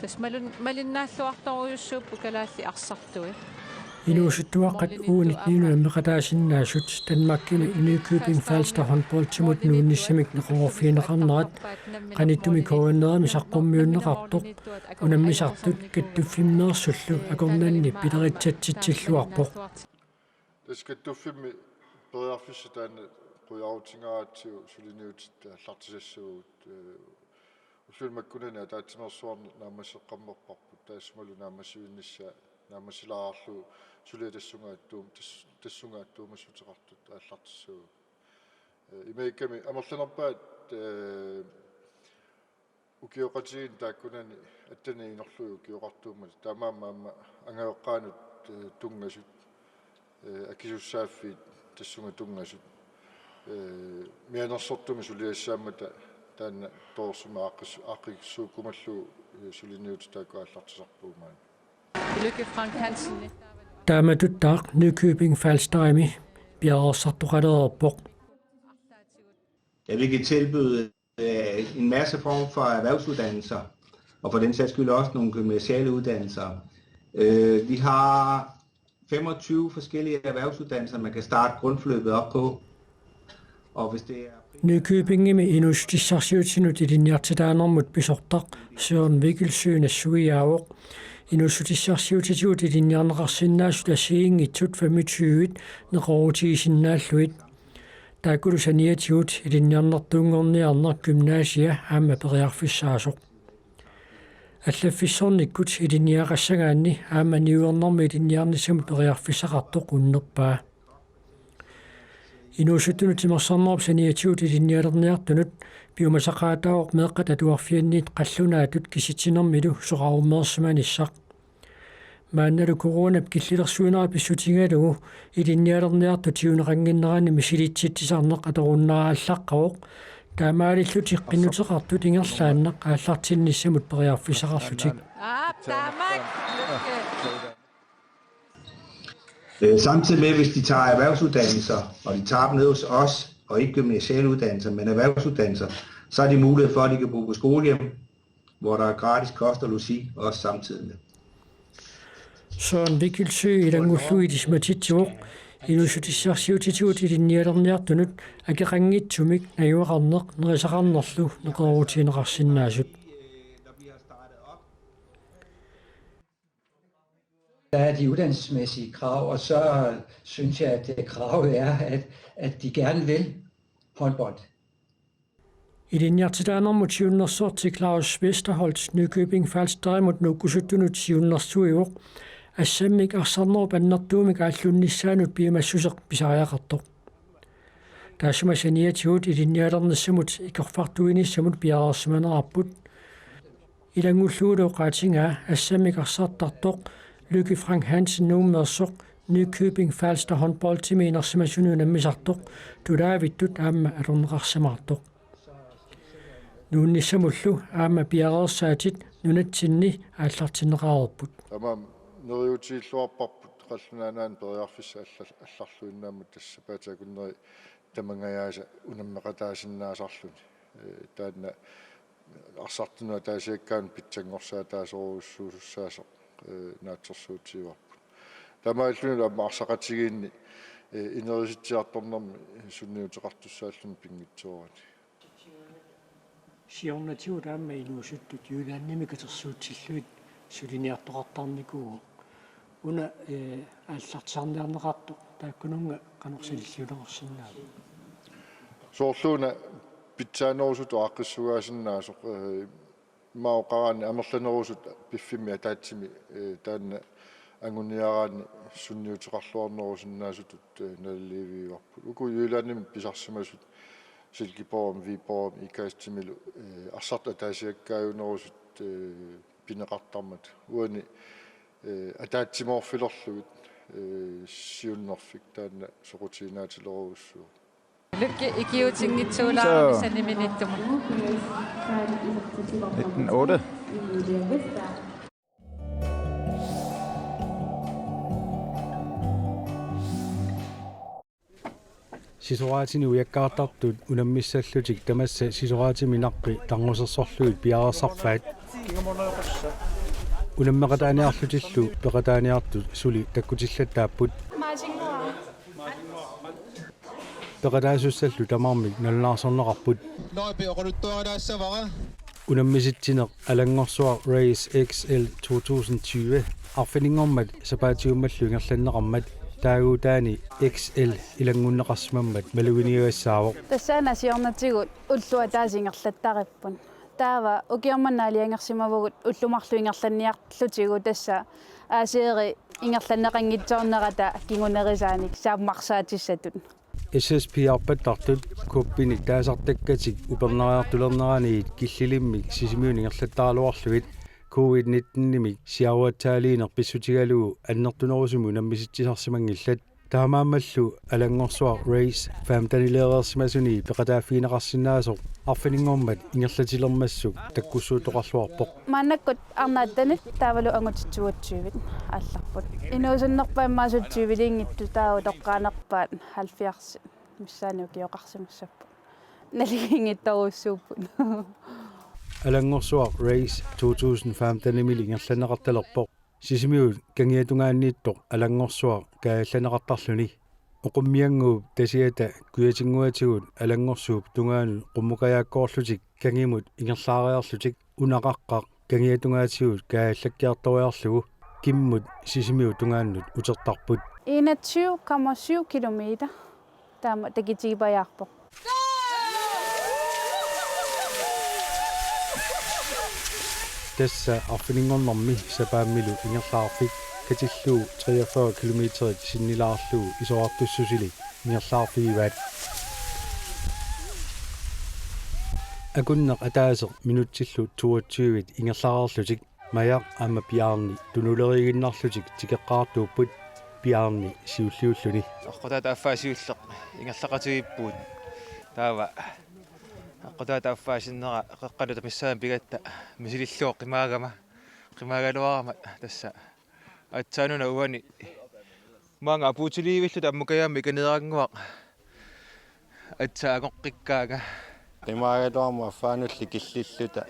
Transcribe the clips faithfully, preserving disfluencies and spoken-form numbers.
Tassa malun-, malinnaalluartorujussuupput kalaallit arsartui. Inuusuttuaqqat uunit niunammeqataasinnaasut Danmarkimi Nykøbing Falster håndboldimut nuunnissamik neqeroorfigineqarnerat qanittumi K N R-imi saqqummiunneqartoq unammisartut kattuffimmeersullu akornanni pileritsatsilluarpoq. Tassa kattuffimmi periarfissaq taanna qujarutigaatsigu suliniutit aallartisassavagut, eh, ulluni makkunani ataatsimeersuarneq naammasseqqammerparput taassumalu naammassivinnissaa naammassilaarlugu suliat tassunga attuum-, tas-, tassunga attuumassuteqartut aallartissavagut. Eh, imaakkami amerlanerpaat, eh, ukioqatigiinni taakkunani attani inorlugit ukioqartuummata taamaammat aamma angajoqqaanut, eh, tunngasut, eh, akisussaaffiit tassunga tunngasut, eh, mianersortumik suliassaammata taanna toorsummik aaqqis-, aaqqissuukkumallugu, eh, suliniutit taakku aallartisarpagut maani. Lykke Frank Hansen. Taamatuttaaq Nykøbing Falsterimi piareersartoqalereerpoq. Ja, vi kan tilbyde, øh, en masse form for erhvervsuddannelser, og for den sags skyld også nogle gymnasiale uddannelser. Øh, vi har femogtyve forskellige erhvervsuddannelser, man kan starte grundforløbet op på. Og hvis det er Nykøbingimi inuussutissarsiutinut ilinniartitaanermut pisortaq Søren Vigelsøe nassuiaavoq inuussutissarsiutitigut ilinniarneqarsinnaasut assigiinngitsut femogtyve neqeroorutigisinnaallugit. Taakkulu saniatigut ilinniarnertuunngorniarneq gymnasia aamma periarfissaasoq. Allaffissornikkut ilinniaqassagaanni aamma niuernermi ilinniarnissamut periarfissaqartoq unnerpaa. Inuusuttunut timersornerup saniatigut ilinnialerniartunut piumasaqaataavoq meeqqat atuarfianniit qallunaatut kisitsinermilu soqarummeersimanissaq. Maannalu coronap killilersuinera pissutigalugu ilinnialerniartut siuneqannginneranni misilitsitsisarneq atorunnaaraallaqqavoq. Taamaalillutik qinnuteqartut ingerlaannaq aallartinnissamut periarfissaqarlutik. Aap, taamaak. Øh, samtidig med, hvis de tager erhvervsuddannelser, og de tager dem ned hos os, og ikke gymnasiale uddannelser, men erhvervsuddannelser, så har de mulighed for, at de kan bo på skolehjem, hvor der er gratis kost og logi, også samtidig med. Søren Vigelsøe ilanngullugu ilisimatitsivoq inuussutissarsiutitigut ilinnialerniartunut akeqanngitsumik najugaqarneq nerisaqarnerlu neqeroorutigineqarsinnaasut. Der er de uddannelsesmæssige krav, og så synes jeg, at det kravet er, at, at de gerne vil håndbold. Ilinniartitaanermut siunnersorti Claus Westerholt Nykøbing Falsterimut nuukkusuttunut siunnersuivoq assammik arsarnerup annertuumik aallunnissaanut piumassuseq pisariaqartoq. Taassuma saniatigut ilinnialernissamut ikorfartuinissamut piareersimanerarput. Ilanngullugulu oqaatigaa assammik arsartartoq Lykke Frank Hansen Nuummeersoq Nykøbing Falster håndboldimi inersimasunut unammisartoq tulaavittut aamma atorneqarsimaartoq. Nuunnissamullu aamma piareersaatit nunatsinni aallartinneqareerput. Tamanna neriuutigilluarparput qallunaat aamma periarfissat alla-, allarluinnaammat tassa sapaatip akunneri tamangajaasa unammeqataasinnaasarluni. Ee, taanna arsartunut ataasiakkaanut pitsanngorsaataasorujussuusussaasoq, ee, naatsorsuutigivarput. Taamaalillunilu aamma arsaqatigiinni, ee, inerisitsiartornermi sunniuteqartussaalluni pinngitsoorani. Siornatigut aamma inuusuttut Jyllandimi katersuutillugit suliniartoqartarnikuuvoq. Una, ee, aallartisarniarneqartoq taakkununnga qanoq sanilliuleqarsinnaaviuk? Soorlu una pitsaanerusutut aaqqissugaasinnaasoq, ee, immaqa oqaraanni amerlanerusut piffimmi ataatsimi, ee, taanna anguniaraanni sunniuteqarluarnerusinnaasutut, ee, naliliivigivarput. Uku Jyllandimi pisarsimasut Silkeborgimi, Viborgimi, Ikastimilu, ee, arsartut ataasiakkaajunerusut, ee, pineqartarmata. Uani, ee, ataatsimoorfilerlugit, ee, siunnerfik taanna soqutiginnaatilerujussuuvoq. Lykke ikiuutinngitsuulaarami. Så. Saniminiittuma. Nitten otte. Sisoraatini ujakkaartartut unammissallutik tamassa sisoraatimi naqqi tarnusersorlugit piareersarpaat. Unammeqataaniarlutillu peqataaniartut suli takkutillattaapput. Peqataasussat tamarmik nalunaarsorneqarput. Løjpe oqaluttuarilaassavara. Unammisitsineq Alanngorsuaq Race X L to tusind tyve arfininngormat sapaatiummallu ingerlanneqarmat taaguutaani X L ilanngunneqarsimammat maluginiagassaavoq. Tassa una siornatigut ulloq ataaseq ingerlattaripput. Taava ukioq manna aalajangersimavugut ullut marluk ingerlanniarlutigu tassa A C R ingerlanneqanngitsoornerata kingunerisaanik saammarsaatissatut. S S P-arpattartut kuppini taasartakkatik upernariartulerneraniit killilimmik Sisimiuni ingerlattaraluarlugit covid nitten-imik siaruatsaaliineq pissutigalugu annertunerusumik unammissitsisarsimanngillat. Taamaammallu Alanngorsuaq Race femten-ileereersimasuni peqataaffigineqarsinnaasoq arfininngormat ingerlatilermassuk takkussuuttoqarluarpoq. Maannakkut arnat attenit taavalu angutit toogtyvit aallarput. Inuusunnerpaat immaqa syvogtyviliinngitsut taava toqqaanerpaat halvfjerds missaani ukioqarsimassapput. Naligiinngitsorujussuupput. Alanngorsuaq Race to tusind femten-imili ingerlanneqartalerpoq. Sisimiut kangiatungaanniittoq Alanngorsuaq kaajallanneqartarluni. Oqummiannguup Tasiata kujatinnguatigut Alanngorsuup tungaanut qummukajaakkoorlutik kangimut ingerlaariarlutik una qaqqaq kangiatungaatigut kaajallakkiartoriarlugu kimmut Sisimiut tungaannut utertarput. Enogtyve komma syv kilometer. Taama takitigipajaarpoq. Tassa arfininngornermi sapaammilu ingerlaarfik katillugu treogfyrre kilometerit sinnilaarlugu isorartussusili ingerlaarfigivaat. Akunneq ataaseq minutsillu toogtyvit ingerlareerlutik Majaq aamma Bjarni tunuleriiginnarlutik tikeqqaartuupput, Bjarni siulliulluni. Aqqutaata affaa siulleq ingerlaqatigiippugut. Taava aqqutaata affaa sinnera qeqqanut missaani pigatta misilillugu qimaagama. Qimaagaluarama tassa aatsaannguaq uani maanga apuutiliivilluta ammukajammi ikaneerannguaq aatsaat angoqqikkaanga. Qimaagaluarama affaanulli killilluta.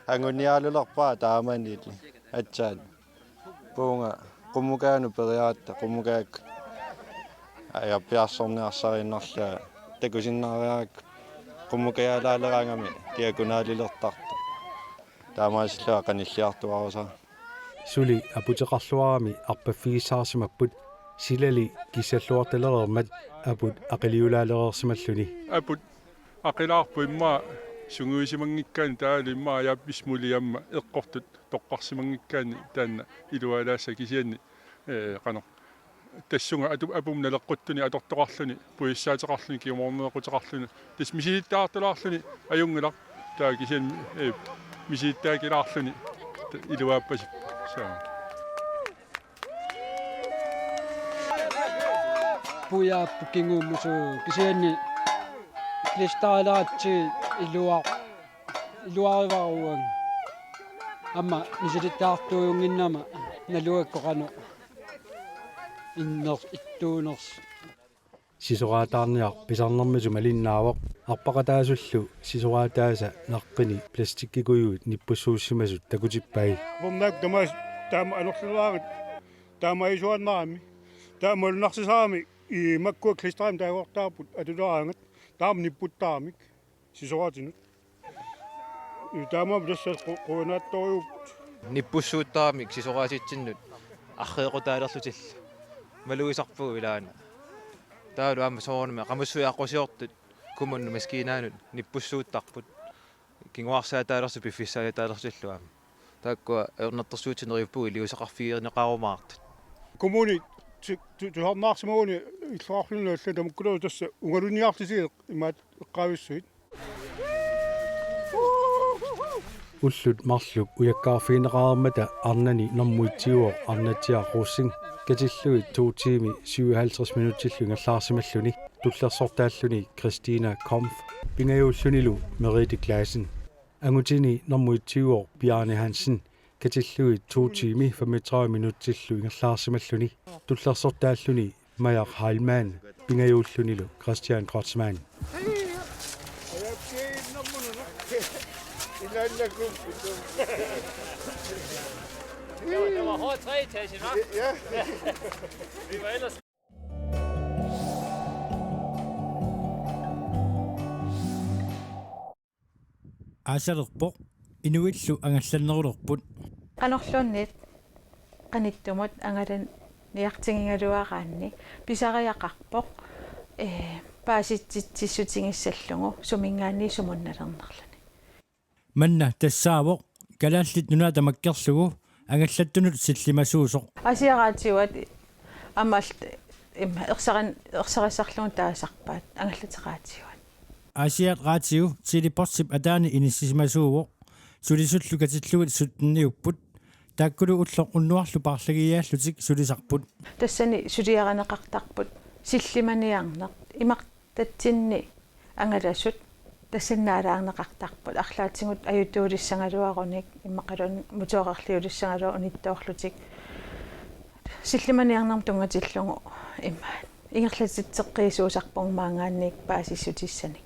Anguniaalulerpara taamanili. Aatsaat. Puunga qummukajanut periaratta, qummukajakkut. Ajappiarsorniarsariinnarlunga takusinnaareerakku. Qummukajalaaleraangami diagonalilertartoq. Taamaasillunga qanilliartuaarusara. Suli aputeqarluarami arpaffigissaarsimapput, silali kissalluartalereermat aput aqiliulaalereersimalluni. Aput aqilaarput immaqa sungiusimanngikkaanni taavalu immaqa ajaappissumuli aamma eqqortut toqqarsimanngikkaanni taanna ilualaassaaq kisianni, ee, qanoq. Tassunga atu-, apummi naleqquttunik atortoqarluni, pujussaateqarluni, kingumoorneeqquteqarluni. Tassa misilittaartulaarluni ajunngilaq. Taava kisianni, ee, misilittaagilaarluni iluaappasippoq. Saa. Pujaapput kingummusuuvoq kisianni klistaalaatsi iluar-, iluarivaruan. Aamma misilittaartuujunnginnama nalugakku qanoq inner-, ittuunersoq. Sisoraataarniaq pisarnermisoq malinnaavoq, arpaqataasullu sisoraataasa naqqini plastikkikujuit nippussuussimasut takutippai. Upernaaq tamaasa taama anorleraangat taamaaliuaannarami. Taamalu narsisarami i makkua klisterimik taagortarput atuleraangat taama nipputtaramik sisoraatinut. Taamaammat tassa qu-, quinaattorujuupput. Nippussuuttaramik sisoraatitsinnut arreequtaalerlutillu. Malugisarpugut ilaana. Taavalu aamma soorunami qamassuit aqqusiortut kommunip maskiinaanut nippussuuttarput. Kinguarsaataalersoq piffissaataalersoq illuaam. Taakkua ajornartorsiutit neriuppugut iliuuseqarfigineqarumaartut. Kommuni tu-, tu-, tusarnaarsimaguni illoqarfinni allat tamakkununnga tassa ungaluunniarlisigineq imaat eqqaavissuit. Ullut marluk ujakkaarfigineqareermata arnani normu et-iuvoq Arnatsiaq Rosing katillugit to tiimi syvoghalvtreds minutsillu ingerlaarsimalluni tullersortaalluni Christina Kampf pingajuullunilu Merete Claessen. Angutini normu et-iuvoq Bjarne Hansen katillugit to tiimi femogtredive minutsillu ingerlaarsimalluni tullersortaalluni Majaq Heilmann pingajuullunilu Christian Kreutzmann. Det var, det var hårdt tre etager, hva'? Ja. Vi var ellers Aasialerpoq, inuillu angallannerulerput. Qanorluunniit qanittumut angalaniartigigaluaraanni pisariaqarpoq, ee, paasititsissutigissallugu suminngaanniit sumunnalernerluni. Manna tassaavoq Kalaallit Nunaat tamakkerlugu angallattunut sillimasuusoq. Aasiaat Raatiuat aamma allat imma ersarin-, ersarissarlugu taasarpaat, Angallat Raatiuat. Aasiaat Raatiu Tele-Postip ataani inissisimasuuvoq, sulisullu katillugit sytteniupput, taakkulu ulloq unnuarlu paarlagiaallutik sulisarput. Tassani suliarineqartarput sillimaniarneq, imartatsinni angalasut tassani naalaarneqartarput, arlaatigut ajutuulissagaluarunik immaqaluunniit motoorerliulissagaluarunik unittoorlutik. Sillimaniarnermut tunngatillugu immaqa ingerlatitseqqiisuusarpugut maanngaanniit paasissutissanik.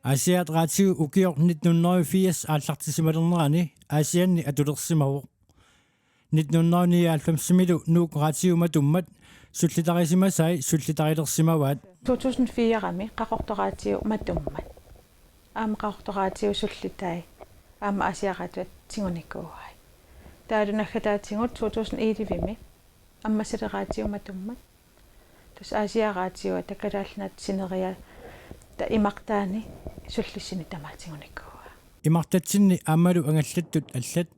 Aasiaat Raatiu ukioq nitten hundrede og firs aallartissimalernerani Aasianni atulersimavoq. Nitten hundrede og nioghalvfemsimilu Nuuk Raatiup matummat sullitarisimasai sullitarilersimavaat. To tusind fire-mi Qaqortoq Raatiup matummat aamma Qaqortoq Raatiup sullitai aamma Aasiaat Raatiuata tigunikuuai. Taavalu naggataatigut to tusind elleve-mi Ammassalik Raatiup matummat, tassa Aasiaat Raatiuata Kalaallit Nunaata sineriata imartaani sullissineq tamaat tigunikuuaa. Imartatsinni aammalu angallattut allat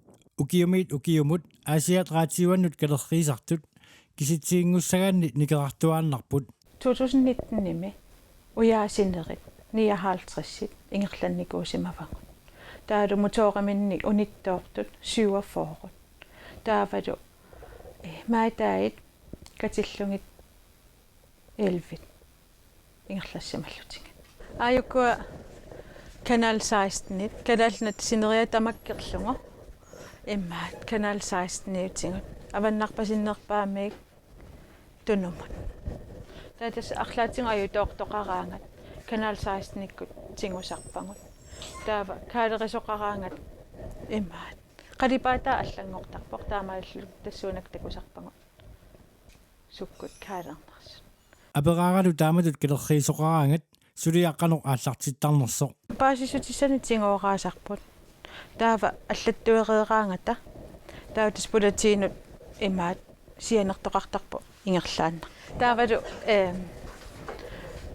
ukiumiit ukiumut Aasiaat Raatiuannut kalerriisartut kisitsiginngussagaanni nikerartuaannarput. To tusind nitten-imi ujaasinerit nioghalvtreds ingerlannikuusimavagut. Taavalu motooriminnik unittoortut syvogfyrre. Taavalu, eh, maajit katillugit elleve ingerlassimallutigit. Aajuku Kanal seksten-it, Kalaallit Nunaata sineriata tamakkerlugu. Immaqa Kanal seksten-iutigut. Avannarpata sinnerpaamik tunumut. Taava tassa arlaatigut ajutoortoqaraangat Kanal seksten-ikkut tigusarpagut. Taava kaalerisoqaraangat immaqa qalipaataa allanngortarpoq, taamaalilluta tassuunakkut takusarpagut sukkut kaalereersut. Aperaaralu taamatut kalerriisoqaraangat suliaq qanoq aallartittarnersoq. Paasissutissanik tigooraasarput. Taava allattuereeraangata. Taava tassa pulatiinut imaat sianertoqartarpoq ingerlaannaq. Taavalu, ehm,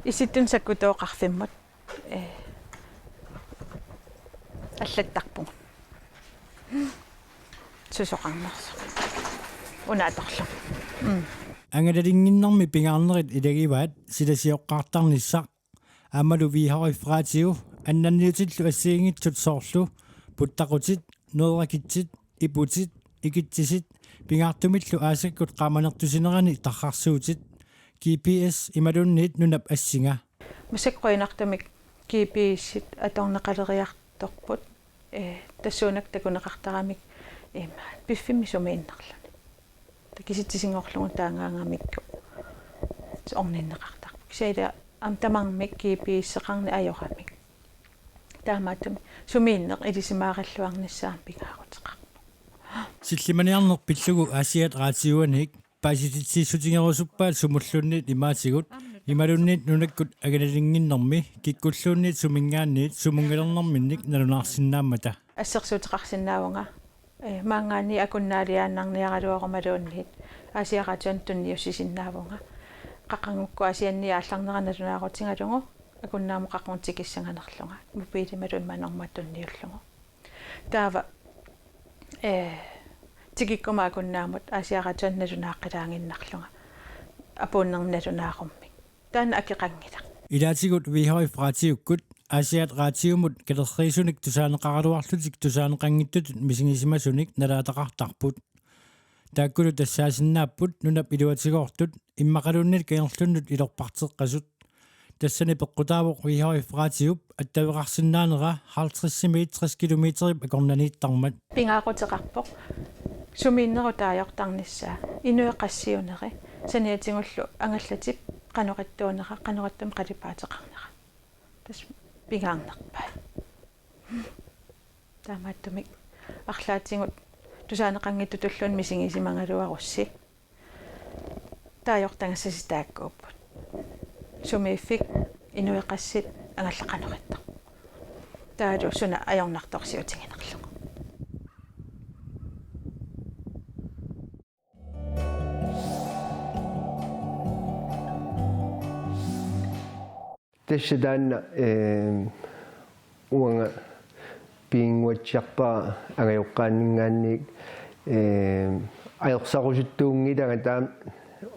Issittumi Sakkutooqarfimmut, eh, allattarpugut. Susoqarnersoq. Una atorlugu. Mm. Angalalinnginnermi pingaarnerit ilagivaat silasioqqaartarnissaq. Aammalu V H F Raatiu annanniutillu assigiinngitsut soorlu puttaqutit, nooraqitsit, iputit, ikitsisit pingaartumillu aasakkut qaamanertusinerani tarrarsuutit, G P S imaluunniit nunap assinga. Massakkut qujanartumik G P S-it atorneqaleriartorput, eh, tassuunakkut takuneqartaramik, eh, piffimmi sumiinnerluni. Taava kisitsisinngorlugu taagaangamikku orninneqartarpoq. Kisianni aamma tamarmik G P S-eqarneq ajoramik. Taamaattumik sumiinneq ilisimaarilluarnissaa aamma pingaaruteqarpoq. Sillimaniarneq pillugu Aasiaat Raatiuaniit paasititsiissutigerusuppaat sumulluunniit imaatigut, imaluunniit nunakkut angalalinnginnermi kikkulluunniit suminngaanniit sumunngalernerminnik nalunaarsinnaammata. Assersuuteqarsinnaavunga, eh, maanngaanniit akunnaaliaannarniaraluarumaluunniit Aasiaat Raatiuanut tunniussisinnaavunga. Qaqugukku Aasianniit aallarnera nalunaarutigalugu akunnaamut qaqugu tikissaganerlunga, mobiilimalu imanormat tunniullugu. Taava, eh, tikikkuma akunnaamut Aasiaat Raatiuanut nalunaaqqilaaginnarlunga apuunnernik nalunaarummik. Taanna akeqanngilaq. Ilaatigut V H F Raatiukkut Aasiaat Raatiumut kalerriisunik tusaaneqaraluarlutik tusaaneqanngitsutut misigisimasunik nalaataqartarput. Taakkulu tassaasinnaapput nunap iluatigoortut immaqaluunniit kangerlunnut ilorparteqqasut. Tassani peqqutaavoq V H F Raatiup attaveqarsinnaanera halvtredsimiit tres kilometerip akornanniittarmat. Pingaaruteqarpoq sumiinnerup taajortarnissaa, inuit qassiuneri, saniatigullu angallatip qanoq ittuunera, qanoq ittumik qalipaateqarnera. Tassa pingaarnerpaat. Taamaattumik arlaatigut tusaaneqanngitsutulluunniit misigisimagaluarussi. Taava ajortagassasi taakkuupput. Sumiiffik, inuit qassit, angallat qanoq ittoq. Taavalu suna ajornartorsiutiginerlugu. Tassa taanna, eh, uanga pinnguatsiarpara angajoqqaanninngaanniit, eh, ajorsarusuttuunngilanga taama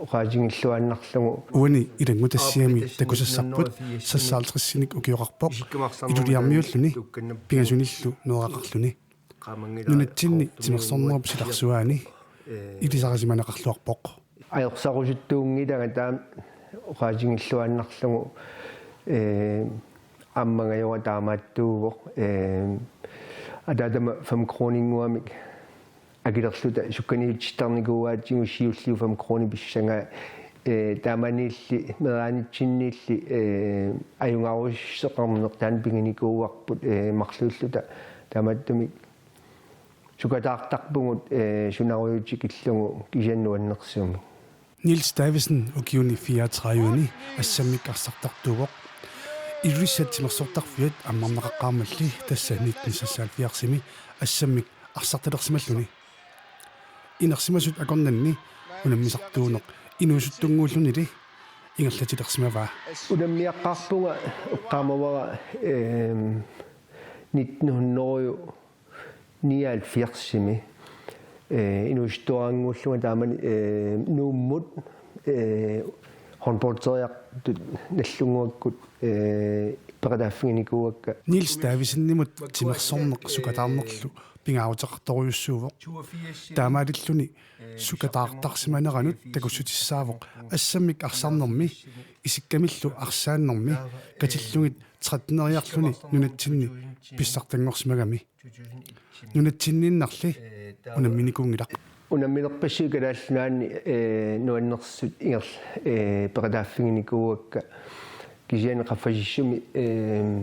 oqaatigilluinnarlugu. Uani ilanngutassiami takusassapput seksoghalvtredsinik ukioqarpoq, Ilulissarmiuulluni pingasunillu meeraqarluni. Nunatsinni timersornerup silarsuaani ilisarisimaneqarluarpoq. Ajorsarusuttuunngilanga taama oqaatigilluinnarlugu, eh, aamma angajora taamaattuuvoq, eh, ataatama fem kroninnguamik akilerluta sukkaniutsittarnikuuaatigut siulliit fem kronit pissangaat, eh, taamaniilli meeraanitsinniilli, eh, ajugaarussuseqarneq taanna piginikuuarput, eh, marluulluta taamaattumik sukataartarpugut, eh, sunarujuk tikillugu kisianni nuannersuumik. Niels Davidsen ukiuni fireogtredive-ni assammik arsartartuuvoq. Ilulissat timersortarfiat ammarneqaqqaarmalli tassa nitten seksoghalvfjerdsimi assammik arsartalersimalluni. Inersimasut akornanni unammisartuuneq inuusuttunnguullunili ingerlatilersimavaa. Unammiaqqaarpunga eqqaamavara, ehm, nitten hundrede nioghalvfjerdsimi, eh, inuusuttuaraannguullunga taamani, eh, Nuummut, eh, håndbolderiartut Nagdlunguakkut, eh, peqataaffiginikuuakka. Niels Davidsenimut timersorneq sukataarnerlu pingaaruteqartorujussuuvoq. Taamaalilluni sukataartarsimaneranut takussutissaavoq assammik arsarnermi isikkamillu arsaannermi katillugit tretten-eriarluni nunatsinni pissartanngorsimagami. Nunatsinniinnarli unamminikuunngilaq. Unamminerpassuit Kalaallit Nunaanni, eh, nuannersut ingerl-, eh, peqataaffiginikuuakka, kisianni qaffasissumi, eh,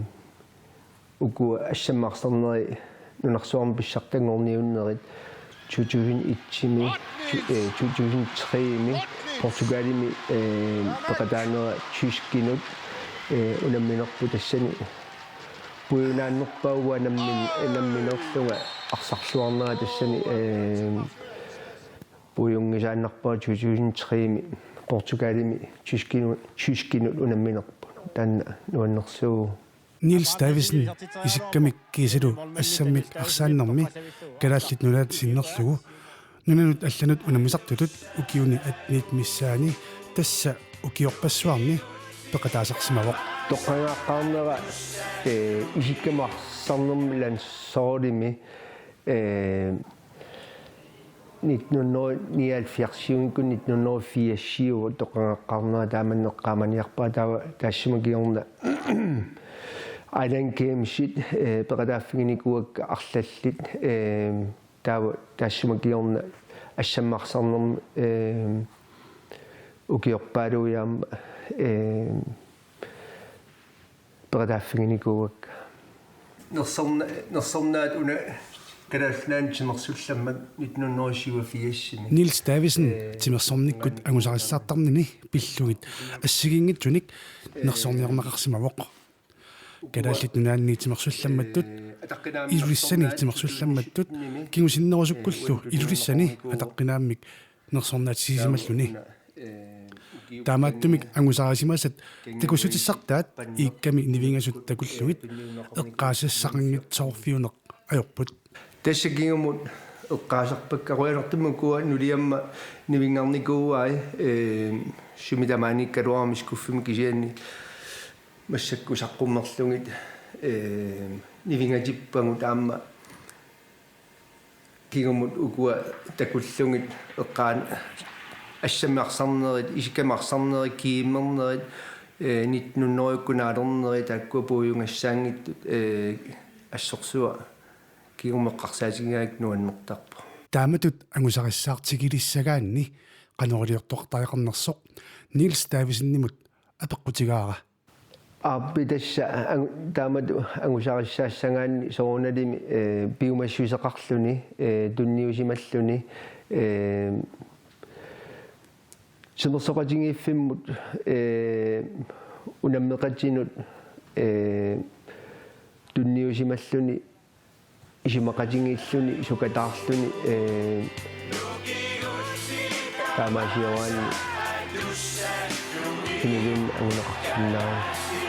uku assammik arsarneri nunarsuarmi pissartanngorniunnerit to tusind et-imi, tu-, eh, to tusind tre-mi Portugalimi, eh, peqataanera tyskinut, eh, unamminerput tassani puiunaannerpaavoq nammin-, nammineerlunga arsarluarnera tassani, eh, puiunngisaannarpara to tusind tre-mi Portugalimi tyskinu-, tyskinut unamminerput. Taanna nuannersuuvoq. Niels Davidsen isikkamik kiisalu assammik arsaannermi Kalaallit Nunaat sinnerlugu nunanut allanut unammisartutut ukiuni attenit missaanni tassa ukiorpassuarni peqataasarsimavoq. Toqqagaaqqaarnera, eh, isikkamik arsarnermi landsholdimi, eh, nitten hundrede nioghalvfjerds-iunngikkuni nitten hundrede firs-iuvoq toqqagaaqqaarnera, taamani eqqaamaniarpara taava taassuma kingorna Island Gamesit, eh, peqataaffiginikuuakka arlallit, eh, taava taassuma kingorna assammik arsarnermi, eh, ukiorpaaluit aamma, eh, peqataaffiginikuuakka. Nersorna-, nersornaat una Kalaallit Nunaanni timersullammat nitten hundrede syvogfirsimi. Niels Davidsen, eh, timersornikkut angusarissaartarnini pillugit assigiinngitsunik, eh, nersorniarneqarsimavoq. Kalaallit Nunaanni timersullammattut, eh, ataqqinaamik Ilulissani nersornaat timersullammattut, syttenimi, kingusinnerusukkullu, eh, Ilulissani ataqqinaamik nersornaatissisimalluni. Taamaattumik angusarisimasat takussutissartaat iikkami nivingasut takullugit eqqaasassaqanngitsoorfiuneq ajorput. Tassa kingumut eqqaasarpakka, qujanartumik ukua nuliama nivinngarnikuuai, eh, sumi tamaaniikkaluarami skuffimi, kisianni massakkut saqqummerlugit, eh, nivingatippagut aamma kingumut ukua takullugit eqqaan assammik arsarnerit, isikkamik arsarnerit, kiimmernerit, eh, nitten hundrede-ikkut naalernerit, taakkua puiugassaanngitsut, eh, assorsuaq kingumut eqqarsaatigigaangakkit nuannertarpoq. Taamatut angusarissaartigilissagaanni qanoq iliortoqartariaqarnersoq Niels Davidsenimut apeqqutigaara. Aap, tassa ang-, taamatut angusarissaassagaanni soorunalimi, eh, piumassuseqarluni, eh, tunniusimalluni, eh, simersoqatigiiffimmut, eh, unammeqatinut, eh, tunniusimalluni, isumaqatigiilluni, sukataarluni, eh, taamaasiorani inuugunnaq anguneqarsinnaavoq.